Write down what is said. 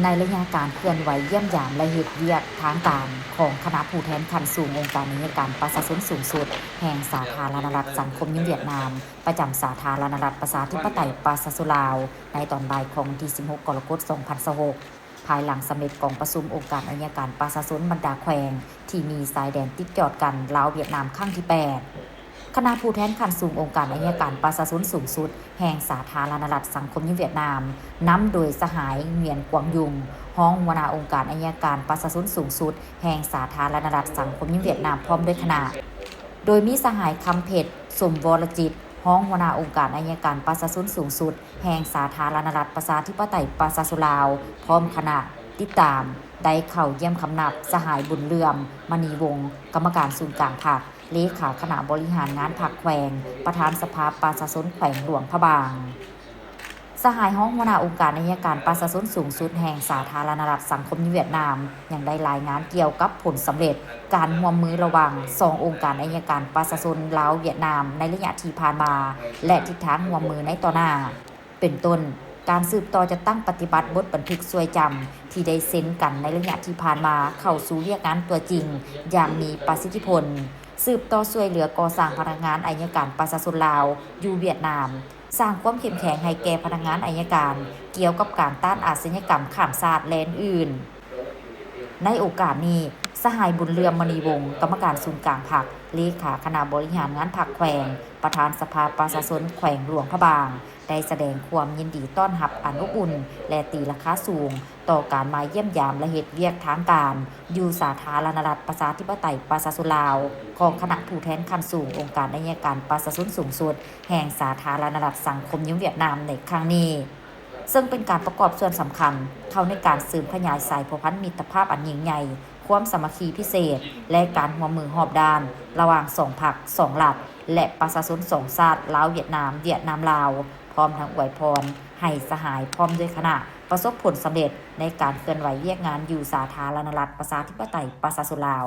ໃນໄລຍະການເຄື່ອນໄຫວຢ້ຽມຢາມ ແລະ ເຮັດວຽກທາງການຂອງຄະນະຜູ້ແທນຂັ້ນສູງອົງການໄອຍະການປະຊາຊົນສູງສຸດແຫ່ງສາທາລະນະລັດສັງຄົມນິຍົມຫວຽດນາມ ປະຈຳສາທາລະນະລັດປະຊາທິປະໄຕປະຊາຊົນລາວ ໃນຕອນບ່າຍຂອງວັນທີສິບຫົກ ກໍລະກົດ ສອງພັນຊາວຫົກ ພາຍຫຼັງສຳເລັດກອງປະຊຸມອົງການໄອຍະການປະຊາຊົນບັນດາແຂວງທີ່ມີຊາຍແດນຕິດຈອດກັນລາວ-ຫວຽດນາມຄັ້ງທີແປດ. ຄະນະຜູ້ແທນຂັ້ນສູງອົງການໄອຍະການປະຊາຊົນສູງສຸດແຫ່ງສາທາລະນະລັດສັງຄົມນິຍົມຫວຽດນາມ ນຳໂດຍສະຫາຍ ຫງວຽນ ກວາງຍຸງ ຮອງຫົວໜ້າອົງການໄອຍະການປະຊາຊົນສູງສຸດແຫ່ງສາທາລະນະລັດສັງຄົມນິຍົມຫວຽດນາມ ພ້ອມດ້ວຍຄະນະ, ໂດຍມີສະຫາຍ ຄຳເພັດ ສົມວໍລະຈິດ ຮອງຫົວໜ້າອົງການໄອຍະການປະຊາຊົນສູງສຸດແຫ່ງສາທາລະນະລັດປະຊາທິປະໄຕປະຊາຊົນລາວ ພ້ອມຄະນະຕິດຕາມ ໄດ້ເຂົ້າຢ້ຽມຄຳນັບສະຫາຍ ບຸນເຫຼື້ອມ ມະນີວົງ ກຳມະການສູນກາງພັກ ເລຂາຄະນະບໍລິຫານງານພັກແຂວງ, ປະທານສະພາປະຊາຊົນແຂວງຫຼວງພະບາງ. ສະຫາຍຮອງຫົວໜ້າອົງການໄອຍະການປະຊາຊົນສູງສຸດແຫ່ງສາທາລະນະລັດສັງຄົມນິຍົມຫວຽດນາມ ຍັງໄດ້ລາຍງານກ່ຽວກັບຜົນສຳເລັດການຮ່ວມມືລະຫວ່າງສອງອົງການໄອຍະການປະຊາຊົນລາວ-ຫວຽດນາມໃນໄລຍະທີ່ຜ່ານມາ ແລະ ທິດທາງຮ່ວມມືໃນຕໍ່ໜ້າ ເປັນຕົ້ນ ການສືບຕໍ່ຈັດຕັ້ງປະຕິບັດບົດບັນທຶກຊ່ວຍຈຳທີ່ໄດ້ເຊັນກັນໃນໄລຍະທີ່ຜ່ານມາ ເຂົ້າສູ່ວຽກງານຕົວຈິງຢ່າງມີປະສິດທິຜົນ, ສືບຕໍ່ຊ່ວຍເຫຼືອກໍ່ສ້າງພະນັກງານໄອຍະການປະຊາຊົນລາວຢູ່ຫວຽດນາມ, ສ້າງຄວາມເຂັ້ມແຂງໃຫ້ແກ່ພະນັກງານໄອຍະການກ່ຽວກັບການຕ້ານອາຊະຍາກຳຂ້າມຊາດ ແລະ ອື່ນໆ. ໃນໂອກາດນີ້, ສະຫາຍ ບຸນເຫຼື້ອມ ມະນີວົງ ກຳມະການສູນກາງພັກ, ເລຂາຄະນະບໍລິຫານງານພັກແຂວງ, ປະທານສະພາປະຊາຊົນແຂວງຫຼວງພະບາງ ໄດ້ສະແດງຄວາມຍິນດີຕ້ອນຮັບອັນອົບອຸ່ນ ແລະ ຕີລາຄາສູງຕໍ່ການມາຢ້ຽມຢາມ ແລະ ເຮັດວຽກທາງການຢູ່ສາທາລະນະລັດປະຊາທິປະໄຕປະຊາຊົນລາວ ຂອງຄະນະຜູ້ແທນຂັ້ນສູງອົງການໄອຍະການປະຊາຊົນສູງສຸດແຫ່ງສາທາລະນະລັດສັງຄົມນິຍົມຫວຽດນາມໃນຄັ້ງນີ້. ເຊິ່ງເປັນການປະກອບສ່ວນສຳຄັນເຂົ້າໃນການເສີມຂະຫຍາຍສາຍພົວພັນມິດຕະພາບອັນຍິ່ງໃຫຍ່, ຄວາມສາມັກຄີພິເສດ ແລະ ການຮ່ວມມືຮອບດ້ານລະຫວ່າງສອງພັກ, ສອງລັດ ແລະ ປະຊາຊົນສອງຊາດ ລາວ-ຫວຽດນາມ, ຫວຽດນາມ-ລາວ, ພ້ອມທັງອວຍພອນໃຫ້ສະຫາຍພ້ອມດ້ວຍຄະນະປະສົບຜົນສຳເລັດໃນການເຄື່ອນໄຫວວຽກງານຢູ່ສາທາລະນະລັດປະຊາທິປະໄຕປະຊາຊົນລາວ.